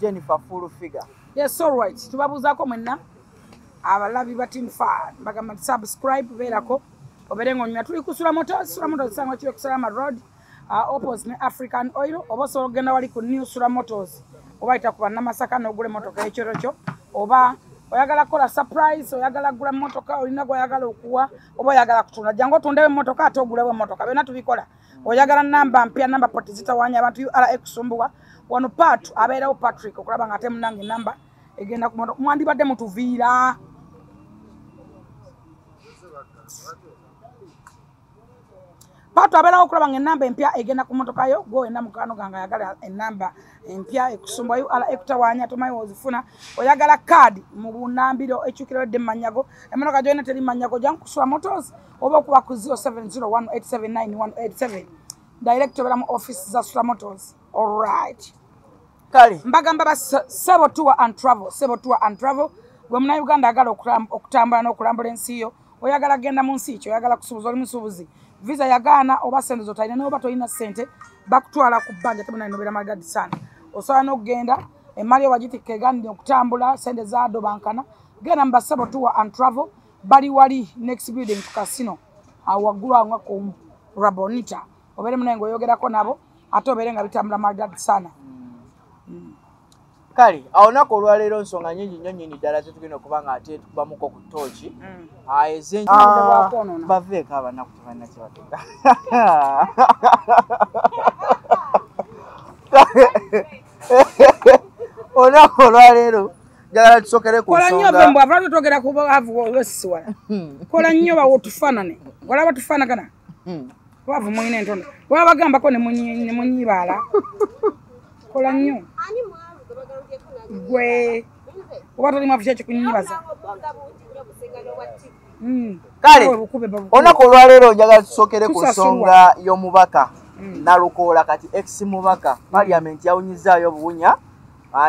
Jennifer Full Figure. Yes, all right. Tubabuzaako mwenna abalabi ba Team Fan. Bagamba nti subscribe beerako obeere ng'onyumya. Tuli ku Sula Motors, Sula Motors sangwa kiri ku Salama Road, opposite ne African Oil, oba osobola okugenda wali ku New Sula Motors oba yita ku Bannamasaka n'ogula emmotoka y'ekiro kyo, oba oyagala kukola surprise, oyagala kugula mmotoka, olina gw'oyagala okuwa, oba oyagala kutunda. Jangu otundewo emmotoka ate ogulewo emmotoka, byonna tubikola. Oyagala namba mpya, namba poti zitawaanya abantu URA ekusumbuwa. Wano Pat abeerawo Patrick okulaba nga ate munnange namba egenda ku mmotoka. Mwandibadde mutuviira. Pato abeerawo okulaba nga ennamba empya egenda ku mmotoka yo, gwe wenna mukwano gange ayagala ennamba empya ekusumbuwa URA ekutawaanya, tomanyi w'ozifuna. Oyagala kaadi mu bunambiro ekyukirayo dde mu mannya go, emmotoka gy'olina teri mu mannya go, jangu ku Sula Motors oba okuba ku 0701879187. Direct obeera mu office za Sula Motors. All right. Kale. Mbagamba ba Sebo Tour and Travel, Sebo Tour and Travel. Gwe Munnayuganda ayagala okutambula n'okulambula ensi yo, oyagala kugenda mu nsi ki, oyagala kusuubuza, oli musuubuzi, visa yagaana oba ssente z'otalina, n'oba tolina ssente bakutwala ku bbanja, temunange nobeera maridadi sana. Osobola n'okugenda emmali yo wagitikka egaanire okutambula, ssente zaadobankana, genda mu ba Sebo Tour and Travel, bali wali next building ku casino, awo waggulu awo nga ku Rabonita, obeere munange ng'oyogerako nabo, ate obeere nga bitambula maridadi sana. Kale awo olunaku olwaleero nsonga nnyingi nnyo nnyini ddala zetugenda okuba nga ate tukubamuko ku ttooki. Obudde bwakwonoona. Baveeko abanaku tebalina kye batega. Olunaku olwaleero njagala tusokere ku Kola nnyo nsonga ve mbw avula twogera ku baavu olwesisiwala. Kola nnyo bawo tufaanane. Olaba tufaanagana. Baavu mulina entono. Baba bagambako ne munyibaala. Kola nnyo. Ani mwavu gwe bagambyeko nange? Gwe Nze. oba toli mwavu ki ekikunyibaza? Obwongo bungi nnyo businga n'obwa TV. Kale Owe bukube babukube. olunaku olwaleero njagala tusokere ku Tusasulwa. nsonga y'omubaka Nalukoola, kati ex mubaka. Parliament yawunyizaayo obuwunya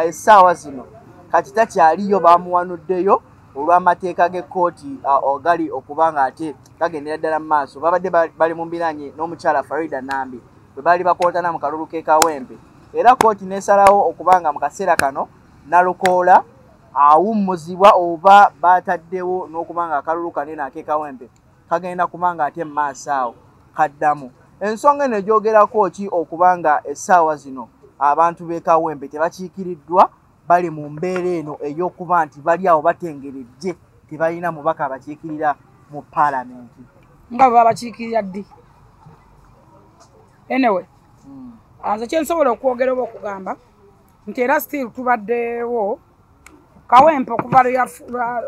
essaawa zino kati takyaliyo, bamuwanuddeyo olw'amateeka g'ekkooti ogali okuba nga ate gagendera ddala mu maaso. Babadde bali mu mbiranye n'omukyala Farida Nambi bwe baali bakontana mu kalulu k'e Kawempe, era kkooti n'esalawo okuba nga mu kaseera kano Nalukoola awummuzibwa oba bataddewo n'okuba nga akalulu kanene ak'e Kawempe kagenda kuba nga ate mu maaso awo kaddamu. Ensonga eno egyogerako ki okuba nga essaawa zino abantu b'e Kawempe tebakiikiriddwa, bali mu mbeera eno ey'okuba nti bali awo batengeredde, tebalina mubaka abakiikirira mu paalamenti? Nga bwe babakiikirira ddi? Anyway, nze kyensobola okwogera oba okugamba nti era still tubaddewo Kawempe okuva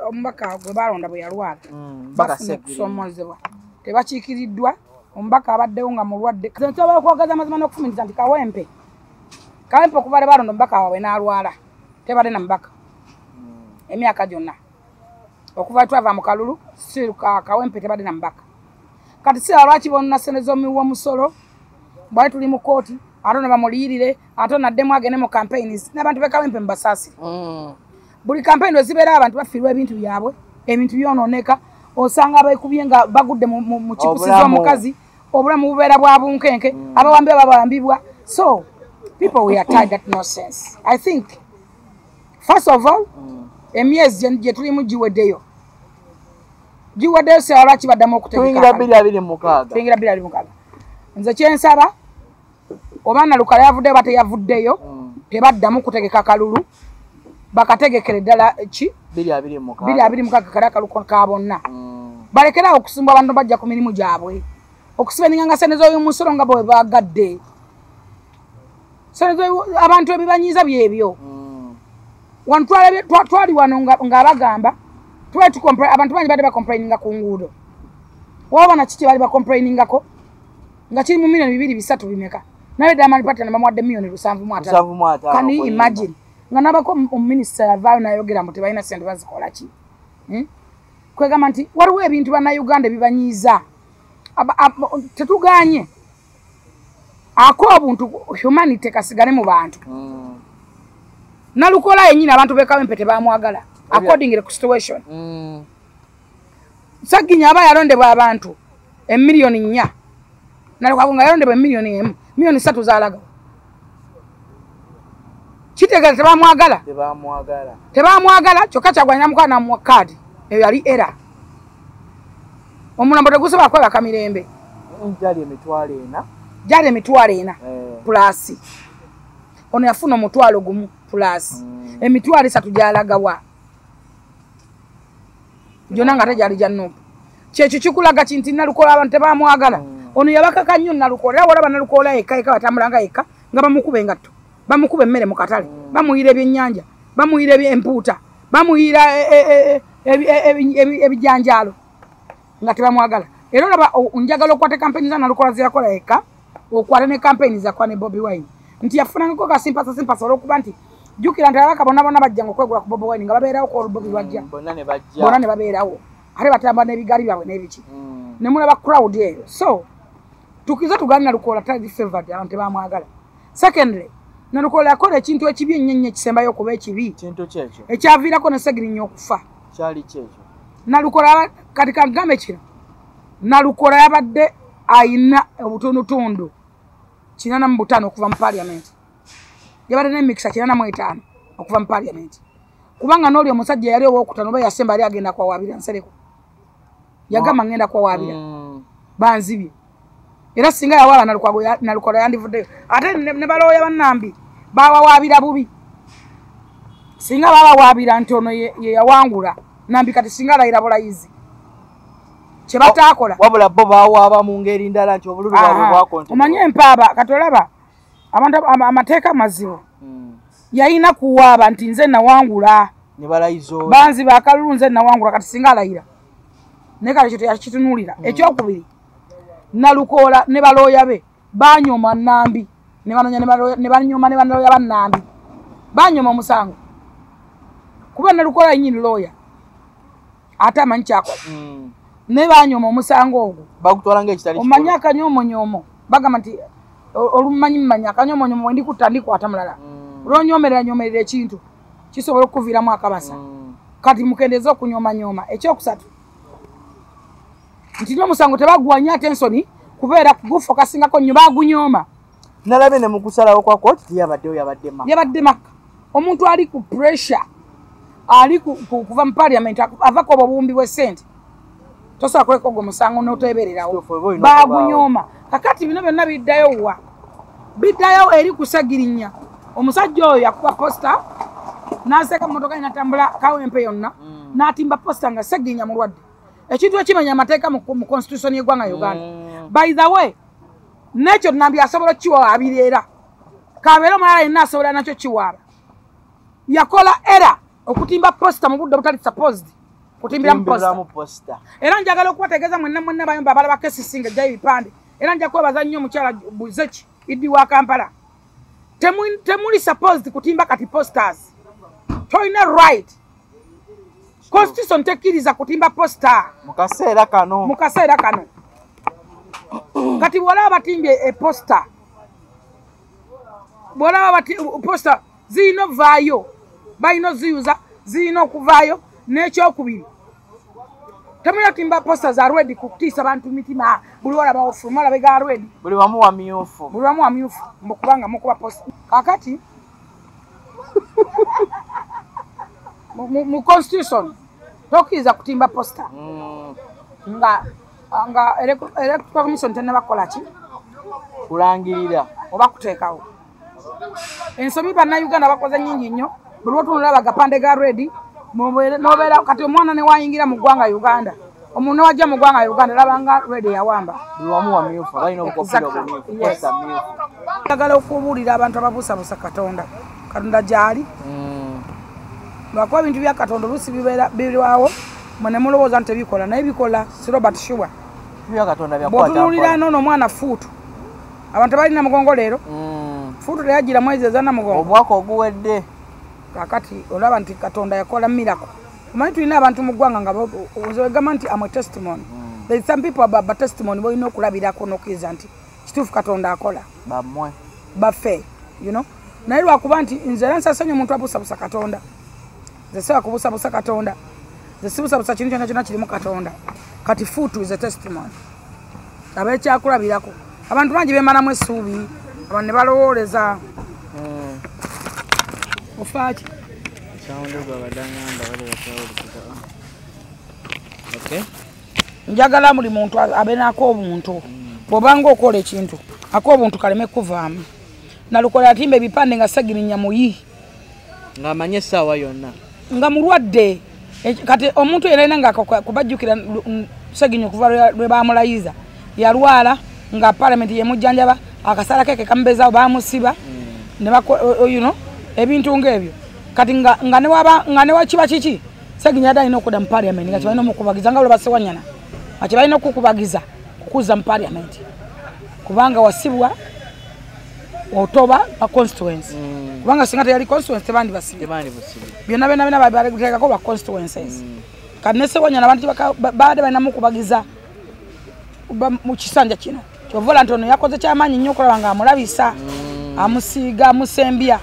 omubaka gwe balonda bwe yalwala, Mbaka bafuna Segirinya. okusoomozebwa, tebakiikiriddwa. Omubaka abaddewo nga mulwadde. Nze nsobola okwogeza amazima n'okufumiriza nti Kawempe okuva lwe balonda omubaka waabwe n'alwala, tebadde na mubaka emyaka gyonna okuva twava mu kalulu. Still Kawempe tebadde na mubaka. Kati siraba lwaki bonna ssente z'omuwi w'omusolo bwali tuli mu kooti, ate ono bamuliyirire, ate ono addemu agende mu campaigns. N'abantu b'e Kawempe mubasaasire. Buli campaign lwe zibeera abantu bafiirwa ebintu byabwe, ebintu byonooneka, osanga beekubye nga bagudde mu kipusi Obulamu. z'omukazi, obulamu bubeera bwa bunkenke, abawambibwa babawambibwa. So people, we are tired that nonsense. I think first of all, emyezi gye tulimu giweddeyo, giweddeyo. Siraba lwaki baddamu okutegeka Tuyingira akalulu. 2026. Tuyingira 2026. Nze kyensaba, oba Nalukala yavuddeyo oba teyavuddeyo, tebaddamu kutegeka kalulu, bakategekere ddala ki? 2026. 2026 kali akalulu ka bonna. Balekerawo okusimba abantu bajja ku mirimu gyabwe, okusipendinganga sente z'omusolo nga bwe bagadde. Sente abantu ebibanyiiza byebyo. Wano twali wano ng'abagamba twali abantu bangi badde bacomplaininga ku nguudo. Waba nakiki bali bacomplainingako nga kiri mu miliyoni 2, 3, bimeka, naye Diamond Platnumz bamuwadde miliyoni 75. 75. Can you Okuyimba. imagine nga nabako omuminisita yavaayo nayogera mbu tebalina sente bazikola ki? Kwegamba nti waliwo ebintu bannayuganda ebibanyiiza. Tetuganye ako obuntu, humanity kasigale mu bantu. Nalukola yennyini abantu b'e Kawempe tebamwagala according to situation. Saginya aba yalondebwa abantu emiliyoni 4, Nalukwago nga yalondebwa emiliyoni 1, miliyoni 3 zalaga. Kitegeeza tebamwagala. Tebamwagala. Tebamwagala kyokka Kyagulanyi namukwata n'amuwa kaadi. Eyo yali era. Omulambo tegusobola kwebaka mirembe. Gyali 400. Gyali 400 plus. Ono yafuna 1,000 plus. 300 gyalagawa. Gyonna nga tegyali gya NUP. Kyekyo kikulaga kinti Nalukoola abantu tebamwagala. Ono yabakaka nnyo Nalukoola. Era walaba Nalukoola yekka yekka batambulanga yekka nga bamukuba engatto. Bamukuba emmere mu katale. Bamuyira ebyennyanja. Bamuyira empuuta. Bamuyira ebijanjaalo. Nga tebamwagala. Era olaba njagala okwata kampeyini za Nalukoola ze yakola yekka, okwata ne kampeyini zakola ne Bobi Wine. Nti yafunangako kasimpasa simpasa olw'okuba nti jjukira nti ababaka bonna bonna bajjanga okwegula ku Bobi Wine nga babeerawo ku Bobi wajja. Bonna ne bajja. Bonna ne babeerawo. Ate batambula n'ebigaali byabwe n'ebiki. Ne mulaba crowd eyo. So tukize tugaane Nalukoola tali favored, abantu tebamwagala. Secondly, Nalukoola yakola ekintu ekibi ennyo ennyo ekisembayo okuba ekibi. Kintu kyekyo. Ekyaviirako ne Ssegirinya okufa. Kyali kyekyo. Nalukoola kati kangambe kino. Nalukoola yabadde ayina obutundutundu 85 okuva mu parliament. Yabadde n'emikisa 85 okuva mu parliament. Kubanga n'oli omusajja yali owokutaano oba yasemba yali agenda kwawaabira Nsereko. Yagamba ngenda kwawaabira. Banzibye. Era singa yawaaba Nalukoola yandivuddeyo. Ate ne balooya bannambi bawawaabira bubi. Singa bawawaabira nti ono ye yawangula Nambi kati singa alayira bulayizi. Kye bataakola. Wabula bo bawaaba mu ngeri ndala nti obululu bwabwe bwakonte. Omanye empaaba kati olaba abantu amateeka mazibu. Yalina kuwaaba nti nze nawangula. Ne balayiza oyo. Banziba akalulu nze nawangula kati singa alayira. Naye kale ekyo teyakitunuulira. Ekyokubiri, Nalukoola ne balooya be banyooma Nambi ne banoonya ne banyooma ne balooya ba Nambi. Banyooma omusango. Kuba Nalukoola yennyini looya. Ate amanyi ky'akola. Ne banyooma omusango ogwo. Bagutwala ng'ekitali kikulu. Omanyi akanyoomonyoomo. Bagamba nti olumanyi mmanyi akanyoomonyoomo we ndikutta ndikwata mulala. Lw'onyoomerera nyoomerera ekintu kisobola okukuviiramu akabasa. Kati mukendeeze okunyooma-nyooma. Ekyokusatu nti n'omusango tebaguwanya attention kubeera gufokasingako nnyo bagunyooma. Nalabye ne mu kusalawo kwa kkooti teyabaddeyo yabadde Makka. Yabadde Makka. Omuntu ali ku pressure ali kuva mu parliament avako obuwumbi bw'essente. Tosobola kuleka ogwo musango n'oteebererawo. Bagunyooma. Kakati bino byonna biddayo wa? Biddayo eri ku Ssegirinya. Omusajja oyo yakuba posta n'aseeka mu mmotoka n'atambula Kawempe yonna n'atimba posta nga Ssegirinya mulwadde. Ekintu ekimenya amateeka mu constitution y'eggwanga Uganda. By the way, n'ekyo Nambi asobola okukiwaabira era. Kabeere omulala yenna asobola nakyo kiwaaba. Yakola era okutimba posta mu budde obutali supposed kutimbiramu posta. Era njagala okubategeeza mwenna mwenna bayomba abalaba KCC ng'ejjayo ebipande. Era nja kwebaza nnyo omukyala Buzeki Idi wa Kampala. Temuli supposed kutimba kati posters. Tolina right. Constitution tekkiriza kutimba poster. Mu kaseera kano. Mu kaseera kano. Kati bw'olaba batimbye e poster. Bw'olaba poster zirina ovaayo. Balina oziyuza, zirina okuvaayo n'ekyokubiri. Temulina kutimba poster za red kutiisa bantu mitima. Buli olaba ofuluma olabe ga red. Buli wamu wa myufu. Buli wamu wa myufu. Mbu kubanga mukuba poster. Kaakati mu constitution tokkiriza kutimba poster. Nga electoral commission tennaba kukola ki? Kulangirira. Oba kuteekawo. Ensobi bannayuganda bakoze nnyingi nnyo. Buli lw'otunula agapande ga red n'obeera kati omwana ne wayingira mu ggwanga Uganda. Omuntu wajja mu ggwanga Uganda labanga red yawamba. Buli wamu wa myufu, balina obukofiira obumyufu, poster myufu. Njagala okubuulira abantu ababuusabuusa Katonda. Katonda gy'ali. Lwakuba ebintu bya Katonda oluusi bibeera birwawo mwe ne mulowooza nti tebikola naye bikola. Si Robert Shuwa. Bya Katonda byakwata. Bw'otunuulira n'ono omwana Fuutu. Abantu balina mugongo leero. Fuutu teyagira mwezi eza Namugongo. Omwaka oguwedde. Kakati olaba nti Katonda yakola miracle. Omanyi tulina abantu mu ggwanga nga ogamba nti am a testimony. There is some people about testimony bolina okulabirako n'okkiriza nti kituufu Katonda akola. Bammwe. Baffe, you know. Naye lwakuba nti nze era nsaasa nnyo omuntu abuusabuusa Katonda. Nze sisobola kubuusabuusa Katonda. Nze sibuusabuusa kintu kyonna kyonna kirimu Katonda. Kati Fuutu is a testimony. Ab'ekyakulabirako. Abantu bangi beemalamu essuubi, abantu ne balowooleza. Ofaaki? Njagala buli muntu abe n'ako obuntu. Bw'obanga okola ekintu, ak'obuntu kaleme kuvaamu. Nalukoola atimba ebipande nga Ssegirinya muyi. Ng'amanye essaawa yonna. Nga mulwadde. Kati omuntu yenna alina nga kubajjukira Ssegirinya okuva lwe baamulayiza. Yalwala nga parliament yemujjanjaba, akasala ke kamubeezaawo baamusiba. Ne you know, ebintu ng'ebyo. Kati nga ne wakiba kiki, Ssegirinya yadde alina okudda mu parliament nga kibalina omukubagiza nga lwe basewanyana. Nga kibalina okukubagiza kukuza mu parliament. Kubanga wasibwa otoba ba constituency. Kubanga singa teyali constituency tebandibasibye. Byonna byonna byonna babiteekako ba constituencies. Kati ne Ssewanyana abantu baadde balina mukubagiza mu kisanja kino. Kyova olaba nti ono yakoze kyamaanyi nnyo okulaba ng'amulabisa, amusiiga, amusembya,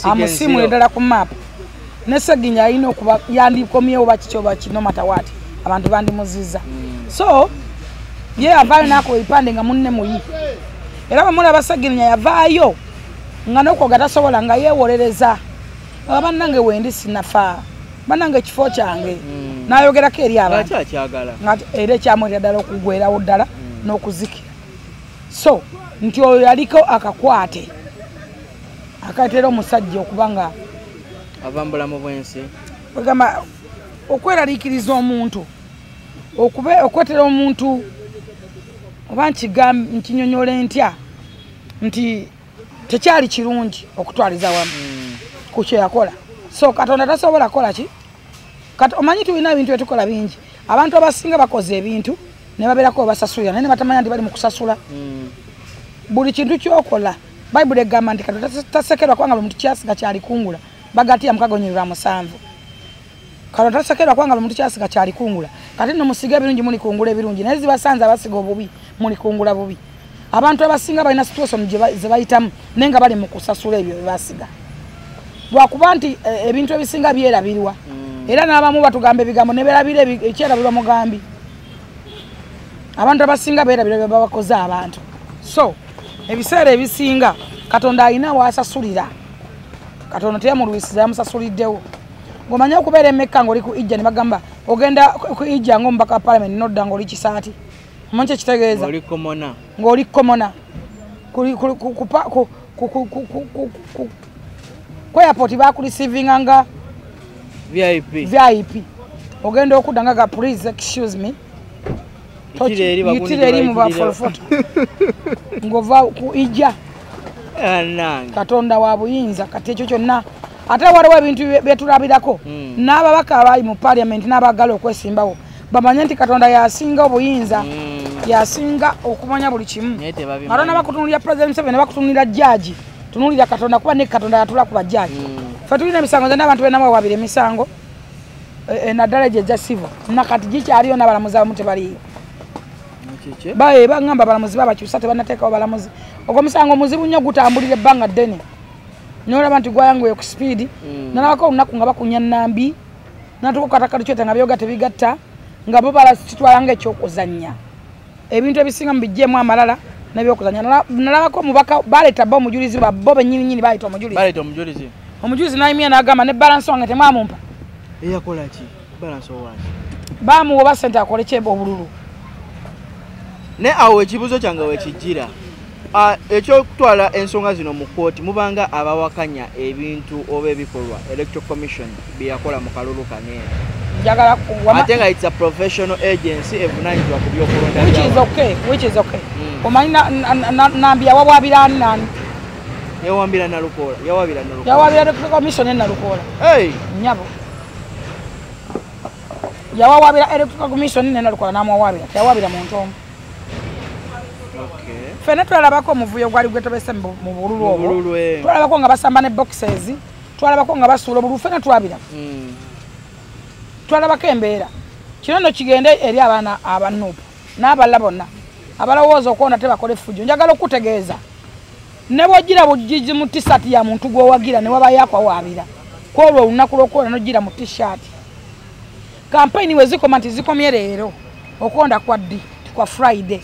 amusimula ddala ku maapu. Ne Ssegirinya alina okuba yandikomyewo oba kiki oba ki, no matter what, abantu bandimuzizza. So ye avaayo n'akuba ebipande nga munne muyi. Era bwe mulaba Ssegirinya yavaayo nga n'okwoga tasobola nga yeewolereza. Bannange wendi sinnafa, bannange ekifo kyange. N'ayogerako eri abantu. Era ekyamwetera ddala okugwerawo ddala n'okuzikira. So nti oyo yaliko akakwate akaleetera omusajja okuba nga ava mu bulamu bw'ensi. Bagamba okweraliikiriza omuntu, okwetera omuntu oba nkinyonyola ntya nti tekyali kirungi okutwaliza wamu ku kye yakola. So Katonda tasobola kukola ki? Kati omanyi tulina ebintu byetukola bingi. Abantu abasinga bakoze ebintu ne babeerako basasulira naye ne batamanya nti bali mu kusasula. Buli kintu ky'okola, Bayibuli egamba nti Katonda tasekerwa kubanga buli muntu ky'asiga kyalikungula. Bagatiya 6:7. Katonda tasekerwa kubanga buli muntu ky'asiga kyalikungula. Kati nno musiga ebirungi mulikungula ebirungi, naye zibasanze abasiga obubi mulikungula bubi. Abantu abasinga balina situation ze bayitamu naye nga bali mu kusasula ebyo bye basiga. Lwakuba nti ebintu ebisinga byerabirwa. Era n'abamu batugamba ebigambo ne beerabira ekyerabirwa mugambi. Abantu abasinga beerabira bye babakoze abantu. So ebiseera ebisinga Katonda alina w'asasulira. Katonda teyamulwisiza, yamusasuliddewo. Ng'omanyi okubeera e Mecca ng'oli ku ijja ne bagamba ogenda ku ijja ng'omubaka wa parliament n'odda ng'oli kisaati. Omanyi kye kitegeeza? Ng'oli komona. Ng'oli komona. Ku airport bakureceivinga nga VIP. VIP. Ogenda okudda nga ga please excuse me. Yitira eri mu bafolofota. Ng'ova ku ijja. Katonda wa buyinza kati ekyo kyonna. Ate waliwo ebintu byetulabirako. N'ababaka abali mu parliament n'abaagala okwesimbawo bamanye nti Katonda yasinga obuyinza, yasinga okumanya buli kimu. Katonda bakutunuulira President Museveni, bakutunuulira judge, tunuulira Katonda kuba ne Katonda yatula ku bajjaji. Ffe tulina emisango nze n'abantu bena mwewabira emisango naddala egyo egya civil nakati gikyaliyo n'abalamuzi abamu tebaliiyo. Baŋŋamba abalamuzi babakyusa tebannateekawo balamuzi. Ogwo omusango muzibu nnyo gutambulira ebbanga ddene. N'olaba nti gwayanguye ku sipiidi, nalabako olunaku nga bakunya nnambi, natuuka katakalukyeta nga byoga tebigatta, nga bo balakitwala ng'ekyokuzannya. Ebintu ebisinga mubiggyemu amalala n'ebyokuzannya. Nalabako omubaka baleeta bo omujulizi bo bennyini nnyini baleeta omujulizi. Baleeta omujulizi. Omujulizi n'ayimira n'agamba ne balansi wange temwamumpa. Eyakola ki? Balansi owaaki? Baamuwa oba ssente akole ki obululu. Ne awo ekibuuzo kyange we kijjira. Ekyokutwala ensonga zino mu kkooti mubanga abawakanya ebintu oba ebikolwa Electoral Commission bye yakola mu kalulu kano eno. Ate nga it's a professional agency evunaanyizibwa ku by'okulonda. Which is okay, which is okay. Omanyi Nambi yawawabira ani nani? Yawambira Nalukoola, yawabira Nalukoola. Yawabira Electoral Commission ne Nalukoola. Hey! Nnyabo. Yawawabira Electoral Commission ne Nalukoola n'amuwawabira, teyawabira muntu omu. Ffenna twalabako omuvuyo gwali gwetobese mu bululu obwo. Twalabako nga basamba ne boxes, twalabako nga basuula obululu, ffenna twabiraba. Twalabako embeera. Kino nno kigende eri abaana aba NUP n'abalala bonna abalowooza okwonda tebakola effujjo. Njagala okutegeeza ne bw'ojjira bugigi mu t-shirt ya muntu gw'owagira ne wabayo akwawaabira kw'olwo olunaku lw'okwonda n'ojjira mu t-shirt. Kampeyini we zikoma nti zikomye leero, okwonda kwa ddi? Kwa Friday.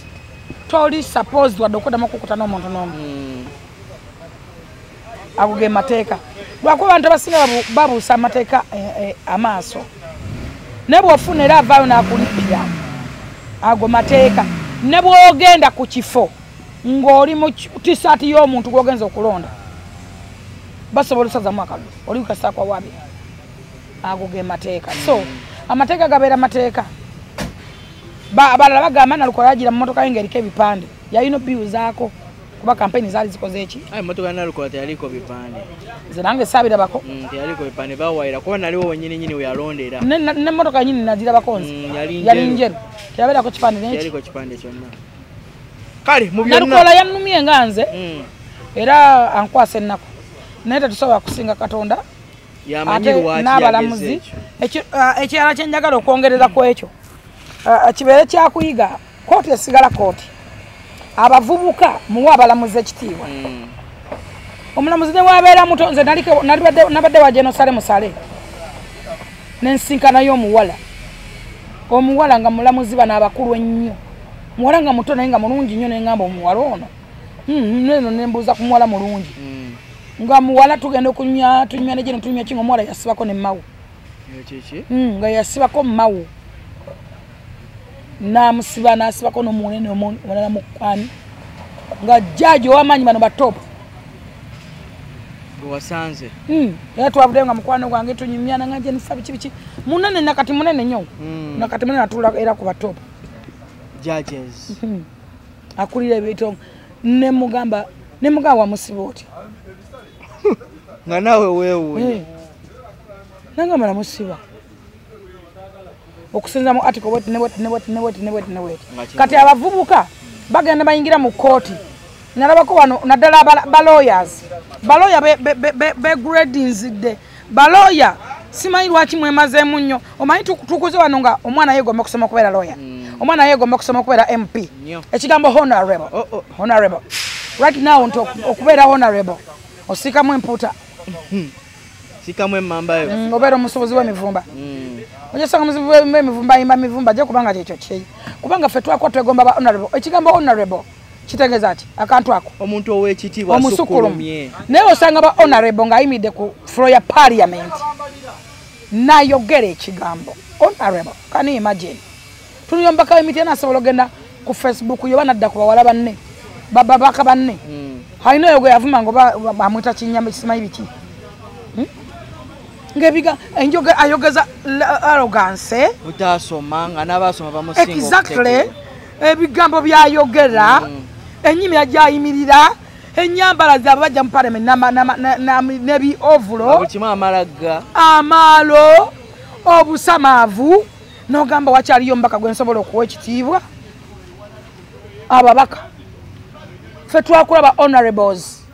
Toli supposed wadde okuddamu okukuta n'omuntu n'omu. Ago ge mateeka. Lwakuba abantu abasinga babuusa amateeka amaaso. Ne bw'ofuna era avaayo n'akulipira ago mateeka. Ne bw'ogenda ku kifo ng'oli mu tisaati y'omuntu gw'ogenza okulonda, basobola osazamu akalulu oli kasakwa wabi. Ago ge mateeka. So amateeka gabeera mateeka. Abalala bagamba Nalukoola yagira mu mmotoka ye ng'eriko ebipande, yalina obiwuzaako kuba kampeyini zaali zikoze eki. Aye mmotoka ya Nalukoola teyaliko bipande. Nze nange saabirabako. Teyaliko bipande, baawayira kuba naliwo wennyini nnyini we yalondera. N'emmotoka yennyini nagirabako nze. Yali njeru. Teyabeerako kipande n'eki. Teyaliko kipande kyonna. Kale mu byonna. Nalukoola yannumye nga nze era ankwasa ennaku. Naye tetusobola kusinga Katonda. Yamanyi lwaki n'abalamuzi. Ekirala kye njagala okwongereza ku ekyo, kibeere kyakuyiga, kooti esigala kooti. Abavubuka muwe abalamuzi ekitiibwa. Omulamuzi ne wabeera muto, nze nabadde wa Jenosale Musale nensinkanayo omuwala. Omuwala nga mulamuzi bano abakulu ennyo, muwala nga muto naye nga mulungi nnyo, nengamba omuwala ono neno nembuuza ku muwala mulungi. Nga muwala tugenda okunywa, tunywa ne gino tunywa kinga, omuwala yasibako ne mawu. Nga yasibako mawu namusiba nasibako n'omunene omulala mukwani, nga jjaji ow'amaanyi bano batop gwe wasanze. Era twavuddeyo nga mukwano gwange tunyumyana nga nje nifa biki biki, munene nakati munene nnyo, nakati munene atuula era ku batop judges. Akulira ebito, nemugamba wamusiba oti nga naawe weewuunye. Nangamba namusiba okusinza mu article bweti ne bweti ne bweti ne bweti ne bweti ne bweti. Kati abavubuka bagenda bayingira mu kooti, nalabako wano naddala balawyers, balawyer begradinzidde balawyer, simanyi lwaki mwemazeemu nnyo. Omanyi tukuze wano nga omwana yeegomba okusoma okubeera lawyer, omwana yeegomba okusoma okubeera MP. Ekigambo honorable, honorable right now nti okubeera honorable osiikamu empuuta, sikamu emmamba yo, obeera omusuubuzi w'emivumba. Ojasanga omusuubuzi w'emivumba ayimba mivumba ajja kubanga kyekyo kyeyi, kubanga ffe twakuba twegomba ba honorable. Ekigambo honorable kitegeeza ki? Akantu ako omuntu ow'ekitiibwa omusukkulumye. Naye osanga ba honorable ng'ayimiridde ku floor ya parliament n'ayogera ekigambo honorable. Can you imagine? Tunulira omubaka w'emiti asobola ogenda ku Facebook yoba nadda ku bawala banne, babaka banne, alina oyo gwe yavuma nga oba amwita kinyama ekisimanyi biki, ng'ebiga enjoge ayogeza arrogance, butasoma nga n'abasoma bamusinga. Exactly, ebigambo byayogera, ennyimira gy'ayimirira, ennyambala zaabwe bajja mu parliament n'ebi ovulo buli kimu amalaga amaalo obusamaavu, n'ogamba wakyaliyo omubaka gwe nsobola okuwa ekitiibwa. Ababaka ffe twakulaba honorables,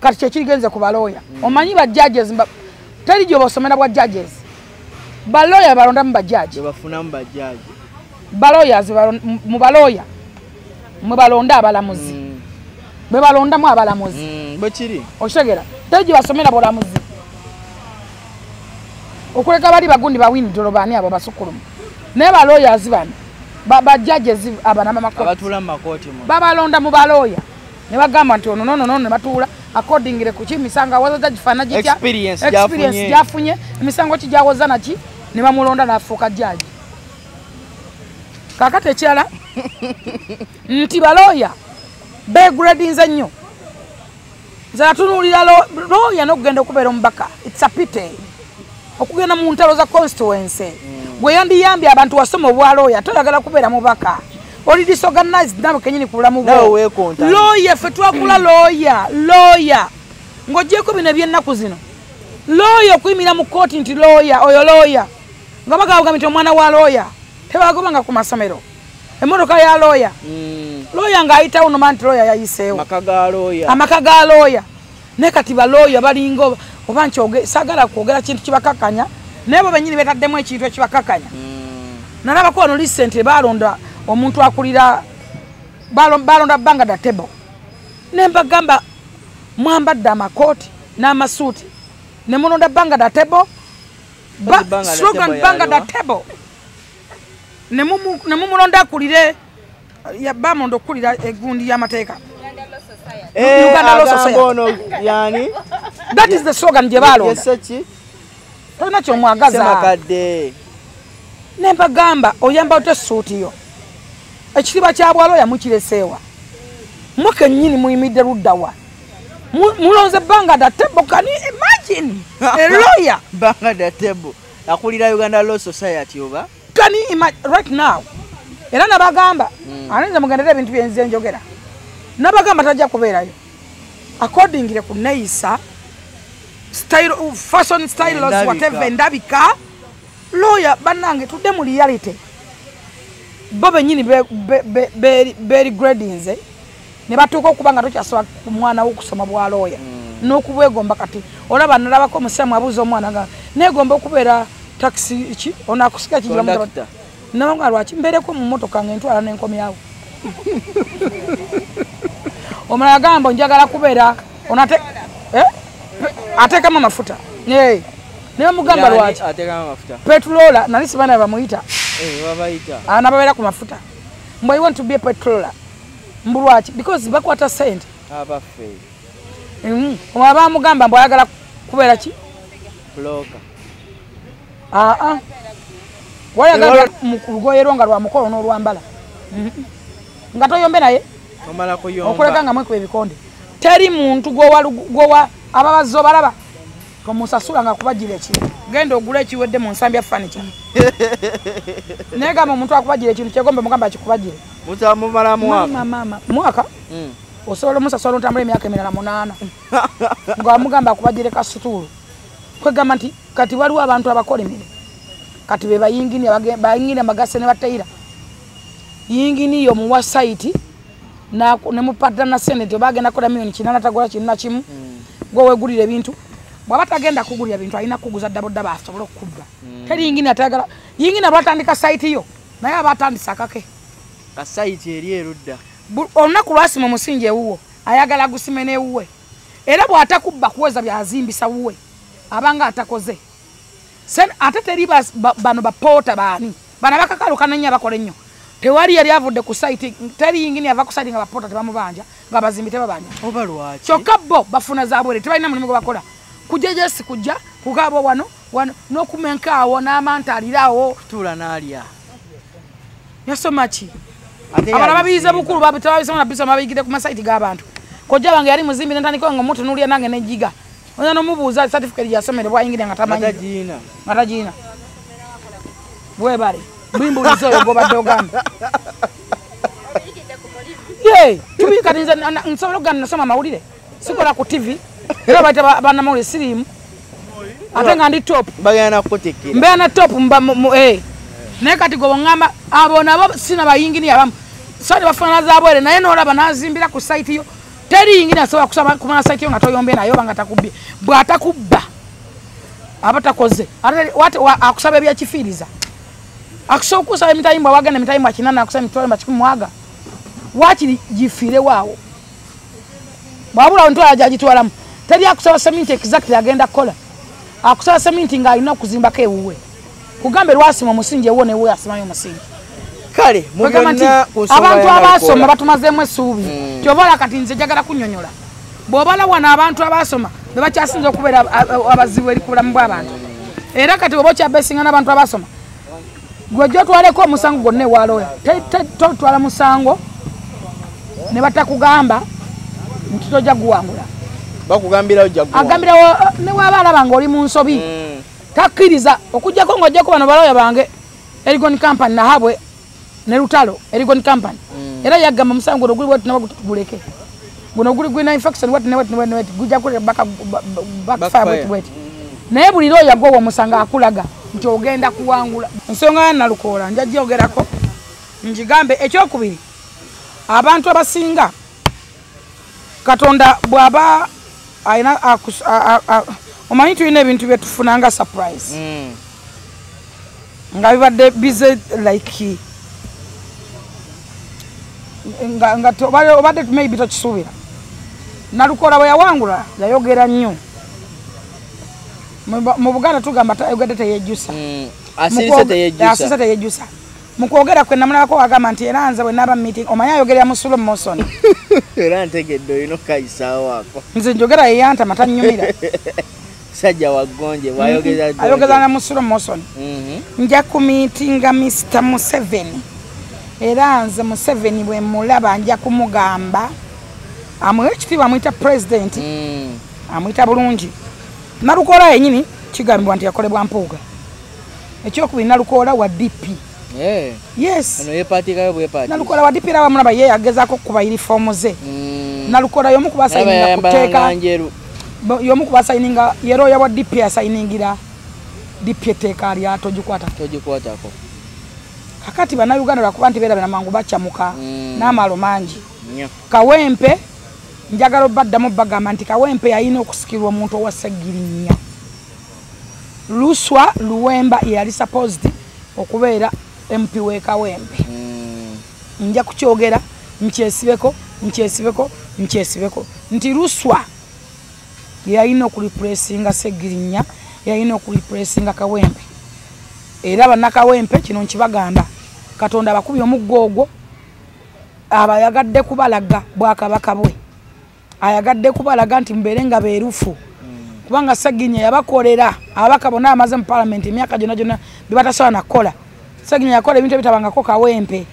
kati kyekirigenze ku balooya. Omanyi ba judges teri gye basomera bwa judges, balooya balondamu ba judge, bafunamu ba judge, balawyers mu balooya mwe balonda abalamuzi, bwe balondamu abalamuzi. Bwekiri okitegeera, teri gye basomera bulamuzi okuleka bali bagundi bawindolo baani abo basukkulumu. Naye balawyers bano ba judges abana bamakooti abatuula mu makooti babalonda mu balooya ne bagamba nti ono nono nono, ne batuula accordingly ku ki emisango awoza gifaana gitya, experience gyafunye, emisango ki gyawoza naki, ne bamulonda n'afuuka judge. Kaakati ekirala nti balooya begradinze nnyo. Nze natunuulira looya n'okugenda okubeera omubaka, it's a pity okugenda mu ntalo za constituency. Gwe yandiyambye abantu wasoma obwa looya, toyagala kubeera mubaka, oli disorganized nawe kenyini ku bulamu bwo. Looya ffe twakula looya, looya ng'oggyeko bino eby'ennaku zino, looya okuyimira mu kooti nti looya oyo looya, nga bagamba nti omwana wa looya tebagobanga ku masomero, emmotoka ya looya, looya ng'ayitawo noma nti looya yayiseewo, amaka ga looya. Naye kati balooya balinga oba nti saagala kwogera kintu kibakakkanya, naye bo bennyini beetaddemu ekintu ekibakakkanya. Nalabako wano recently balonda omuntu akulira, balonda Banga da table, ne mbagamba mwambadde amakooti n'amasuuti ne mulonda Banga da table, slogan Banga da table, ne mumulonda akulire, bamulonda okukulira egundi y'amateeka. Uganda Law Society. Yani That is the slogan gye balonda. Tolina kyomwagaza. Ne mbagamba oyamba otya essuuti yo. Ekitiibwa kya bwalooya mukireseewa. Mmwe kennyini muyimidde ludda wa. Mulonze Banga the table. Can you imagine a lawyer? Banga the table. Akulira Uganda Law Society oba? Can you imagine right now? Era nabagamba anenze mugendere ebintu byenze njogera. Nabagamba tajja kubeerayo. According ku neeyisa style, fashion style, whatever, endabika lawyer bannange tudde mu reality. Bo bennyini beregradinze ne batuuka okuba nga tokyasobola ku mwana wo okusoma bwa lawyer n'okubwegomba. Kati olaba nalabako omusiramu abuuza omwana nga neegomba okubeera taxi ki ono akusika kigira nabanga lwaki mbeereko mu mmotoka nga entwala n'enkomyawo. Omulala agamba njagala kubeera ono ateekamu amafuta. Naye bamugamba lwaki petrola nali simanyi bamuyita anababeera ku mafuta mbu I want to be a petrola. Mbu lwaki? Because bakwata sente. Abaffe omulala bamugamba mbu ayagala kubeera ki bloka. Wayagala mu lugoye lwo nga lwa mukolo n'olwambala nga toyombe naye okuleka nga mwekuba ebikonde. Teri muntu gwowa ababazzi obalaba tomusasula nga kubagira ekintu. Genda ogule ekiwedde mu nsambi ya furniture. Naye gamba omuntu akubagira ekintu kyegombe mugamba akikubagire. Mumala mwaka. Mama mwaka osobola omusasula otambula emyaka emirala 8 nga mugamba akubagire kasituulu. Kwegamba nti kati waliwo abantu abakola emirimu kati be bayingini bayingini amagase ne batayira yingini yo muwa site na ne mupata na senate bagenda kola milioni 8 tagola kinna kimu gwe wegulira ebintu. Bw'aba tagenda kugulira bintu alina kuguza double double asobola okukubba. Teri yingini atayagala yingini abatandika site yo naye abatandisa akake ka site eri erudda olunaku lwasima omusingi ewuwo ayagala gusime n'ewuwe era bw'atakubba kuweza byazimbisa wuwe abanga atakoze. Ate teri bano bapoota baani bano abakakalukana ennyo abakola ennyo tewali yali avudde ku site. Teri yingini ava ku site nga bapoota tebamubanja nga bazimbi tebabanja. Oba lwaki? Kyokka bo bafuna zaabwere tebalina mulimu gwe bakola. Kujja jesi kujja kukaaba wano wano n'okumenka awo n'amanta aliraawo kutuula n'alya. Yasoma ki? Abalala babiyize bukulu babisoma na bisoma babiyigidde ku masaiti g'abantu. Kojja wange yali muzimbi nentandika nga mutunuulira nange nejjiga. Oyinza n'omubuuza certificate gy'asomere bw'ayingidde nga tamanyi. Nga tagiina. Bwebale. Bimbuuliza oyo gw'obadde ogamba. Ye, tubi kati nze nsobola okugamba nasoma amawulire. Sikola ku TV. Era bayita bannamawulire siriimu. Ate nga ndi top. Bagenda kukuteekera. Mbeera na top mba Naye kati gwe bw'oŋŋamba abo nabo sina bayingini abamu. So ne bafuna zaabwere naye n'olaba n'azimbira ku site yo. Teri yingini asobola kusaba kumala site yo nga toyombe naye oba nga takubbye. Bw'atakubba aba takoze. Ate akusaba ebyakifiiriza. Akusobola okusaba emitayimbwa wagenda emitayimbwa 8 akusaba emitwalo 100 waakiri gifiire waawo. Bw'abula entwala gy'agitwalamu. Teri akusaba seminti exactly agenda kukola. Akusaba seminti ng'alina okuzimbako ewuwe. Kugambe lwasima omusingi ewuwo newuwe asimayo omusingi. Kale mu byonna ku nsonga abantu abasoma batumazeemu essuubi. Ky'oba olaba kati nze njagala kunnyonnyola. Bw'obala wano abantu abasoma be bakyasinze okubeera abazibu eri ku bulamu bw'abantu. Era kati bw'oba okyabeesinga n'abantu abasoma gwe ojja otwaleko omusango gwonna ewa lawyer. Totwala musango ne batakugamba nti tojja guwangula. Bakugambirawo ojja guwangula. Agambirawo ne bw'aba alaba ng'oli mu nsobi. Takkiriza okuggyako ng'ojjako bano balawyer bange Erigon Company nahabwe ne Lutalo Erigon Company. Era yagamba omusango guno guli bweti nabwe guleke. Guno guli gulina infection what ne what ne what gujja kule backfire bweti bweti. Naye buli lawyer gwowa omusango akulaga nti ogenda kuwangula. Ensonga ya Nalukoola nja gyogerako ngigambe. Ekyokubiri, abantu abasinga Katonda bw'aba alina omanyi tulina ebintu bye tufuna nga surprise nga bibadde busy like nga obadde maybe tokisuubira. Nalukoola bwe yawangula yayogera nnyo. Mu Buganda tugamba tayogedde teyejjusa. Asirise teyejjusa. Asirise teyejjusa. Mu kwogera kwe namulabako agamba nti era nze bwe naaba meeting omanyi ayogerera mu slow motion. Era ntegedde olina okukayisaawo ako. Nze njogera yeyantama tannyumira. Sajja wa gonje bw'ayogeza ayogeza mu slow motion. Nja kumiitinga Mr. Museveni. Era nze Museveni bwe mulaba nja kumugamba amuwe ekitiibwa, amuyita president. Amuyita bulungi. Nalukoola yennyini kigambibwa nti yakolebwa Mpuuga. Ekyokubiri Nalukoola wa DP. Yes. Ono yeepaatiikayo bwepaatiisi. Nalukoola wa DP era bamulaba ye yagezaako okukuba yunifoomu ze. Nalukoola y'omu ku basayininga ku tteeka. Y'omu ku basayininga ye looya wa DP asayiningira DP etteeka lya togikwatako. Togikwatako. Kakati bannayuganda lwakuba nti beerabira mangu bakyamuka n'amaalo mangi. Kawempe njagala obaddamu bagamba nti Kawempe yalina okusikirwa omuntu owa Ssegirinya. Luswa Luwemba yali supposed okubeera MP w'e Kawempe. Nja kukyogera nkyesibeko nkyesibeko nkyesibeko nti Luswa yalina okureplacinga Ssegirinya, yalina okureplacinga Kawempe. Era bannakawempe kino nkibagamba, Katonda abakubye omuggo ogwo abayagadde kubalaga bwakabaka bwe, ayagadde kubalaga nti mubeere nga beerufu. Kubanga Ssegirinya yabakolera ababaka bonna amaze mu paalamenti emyaka gyonna gyonna bye batasobola nakukola. Ssegirinya yakola ebintu ebitabangako Kawempe.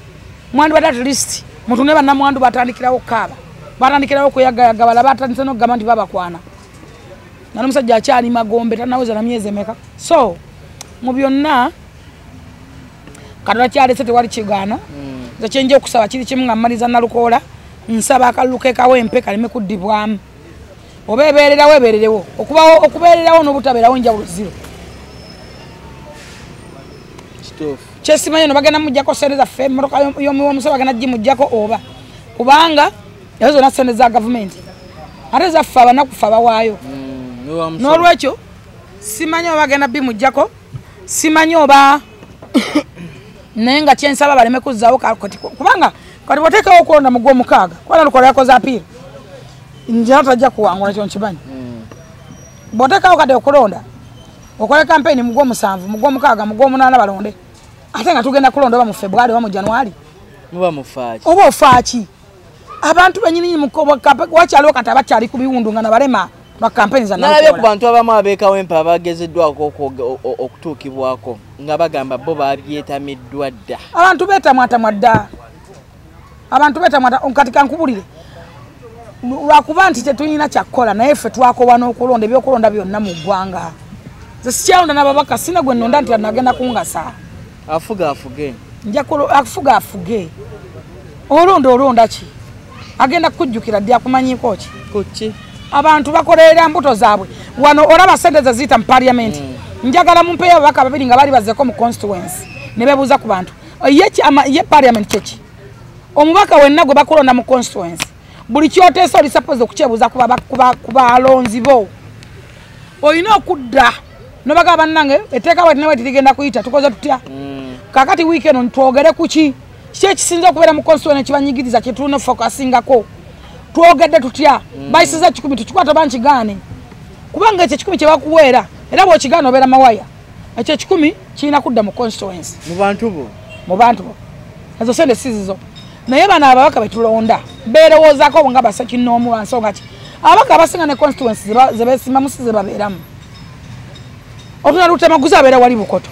Mwandibadde at least mutune bannamwandu batandikirawo okukaaba, batandikirawo okuyagayaga, balala batandise n'okugamba nti babakwana. Nga n'omusajja akyali magombe tannaweza na myezi emeka. So mu byonna Katonda kyalese tewali kigaana. Nze kyenja okusaba kiri kimu nga mmaliza Nalukoola, nsaba akalulu k'e Kawempe kaleme kuddibwamu. Oba ebeererawo ebeererewo, okubawo okubeererawo n'obutabeerawo njawulo zero. Kyesimanyi no bagenda muggyako ssente zaffe, emmotoka y'omuwomuso bagenda gimuggyako oba kubanga ezo zonna ssente za gavumenti ate zaffe abanaku ffe abawaayo. N'olwekyo simanyi oba bagenda bimuggyako, simanyi oba naye nga kyensaba baleme kuzzaawo kubanga kati bw'oteekawo okulonda mu gw'omukaaga kuba Nalukoola yakoze apiiro njala tajja kuwangula kyo nkimanyi. Bw'oteekawo kati okulonda okole kampeyini mu gw'omusanvu, mu gw'omukaaga, mu gw'omunaana balonde, ate nga tugenda kulonda oba mu February oba mu January, muba mufaaki oba ofaaki. Abantu bennyini wakyaliwo kati abakyali ku biwundu nga nabalema ba kampeyini za Nalabye ku Nalukoola. bantu abamu ab'e Kawempe abagezeddwako okutuukibwako nga bagamba bo babyetamiddwa dda. Abantu beetamwatamwa dda, abantu beetamwata. Kati kankubulire, lwakuba nti tetulina kyakukola naye ffe twakowa n'okulonda ebyokulonda byonna mu ggwanga. Nze sikyalonda n'ababaka, sina gwe nnonda nti nagenda kungasa. Afuga afuge. Nja afuga afuge. Olonda olonda ki? Agenda kukujjukira ddi akumanyiiko ki? Kuki? Abantu bakolerera mbuto zaabwe. Wano olaba ssente ze ziyita mu parliament. Njagala mumpeeyo ababaka babiri nga bali bazzeeko mu constituency ne beebuuza ku bantu. Ye ye parliament kyeki? Omubaka wenna gwe bakulonda mu constituency buli kyoteesa oli supposed okukyebuuza ku balonzi bo. Olina okudda nobagamba bannange etteeka bweti ne bweti ligenda kuyita, tukoze tutya? Kaakati wiiki eno twogere ku ki? Kiki ekisinza okubeera mu constituency ekibanyigiriza kye tulina ofocusingako? Twogedde tutya? Bayisiza 1,000 tukikwata oba nkigaane? Kubanga ekyo 1,000 kye bakuweera era bw'okigaana obeera mawaya. Ekyo 1,000 kirina kudda mu constituency. Mu bantu bo. Mu bantu bo. Ezo sente si zizo. Naye bano ababaka be tulonda beerowoozaako nga basekinnoomu lwa nsonga ki? Ababaka abasinga ne constituency ze beesimbamu si ze babeeramu. Otuna Lutemaguzi abeera wali Bukoto.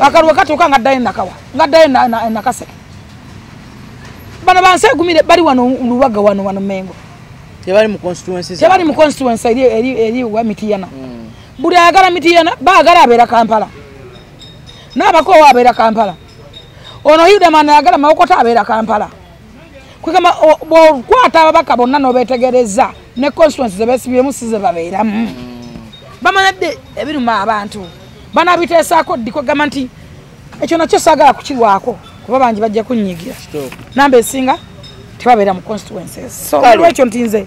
Akalulu katuuka nga addayo Nakawa, nga addayo Nakaseke. Bano bansi egumire bali wano Lubaga wano wano Mengo. Tebali mu constituency. Tebali mu constituency eri wa Mitiyana. Buli ayagala Mitiyana baagala abeera Kampala. N'abakoowa abeera Kampala. Ono Hilderman ayagala Mawokota abeera Kampala. Kwegamba bw'okwata ababaka bonna n'obeetegereza ne constituency ze beesibyemu si ze babeeramu. Bamanyadde ebiruma abantu. Banabiteesaako ddi? Kwegamba nti ekyo nakyo saagala kukirwako kuba bangi bajja kunnyigira. Namba esinga tebabeera mu constituencies. So olwekyo nti nze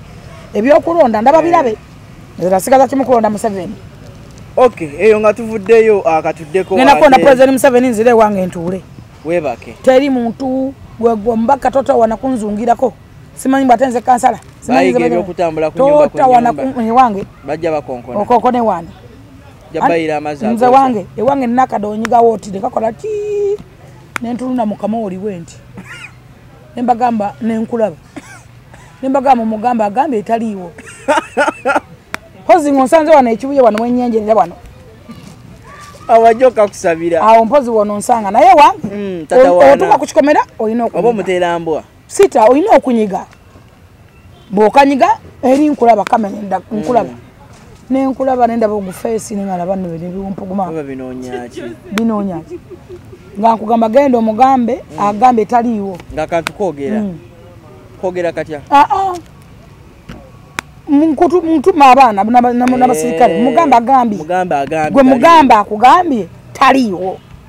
ebyokulonda ndaba birabe. Nze nasigaza kimu kulonda Museveni. Okay, eyo nga tuvuddeyo akatuddeko. Ngenda kulonda President Museveni nzire ewange ntuule. Weebake. Teri muntu gwe omubaka totawana kunzungirako. Simanyi bw'ate nze kansala. Bayiga ebyokutambula ku nyumba ku Totawana nyumba. Ewange. Bajja bakonkona. Okonkone wano. Jja bayira amazzi Nze agoosa. wange ewange nnakadonyigawo oti ne kakola ki? Nentuluna mukama oliwe nti nembagamba nenkulaba nembagamba mugamba agambe etaliiwo mpozi ng'onsanze wano ekibuye wano wenyenjerera wano awajoka kusabira awo mpozi wano nsanga naye wange otuuka ku kikomera olina oba omuteerambwa sita olina okunyiga bw'okanyiga eri nkulaba kamera nkulaba nenkulaba nendaba ogufeesi nengalaba nno nebiwumpuguma binoonya ki nga nkugamba genda omugambe agambe taliiwo nga kantu koogera koogera katya ntuma abaana n'abasirikale mugambe agambye gwe mugambe akugambye taliiwo.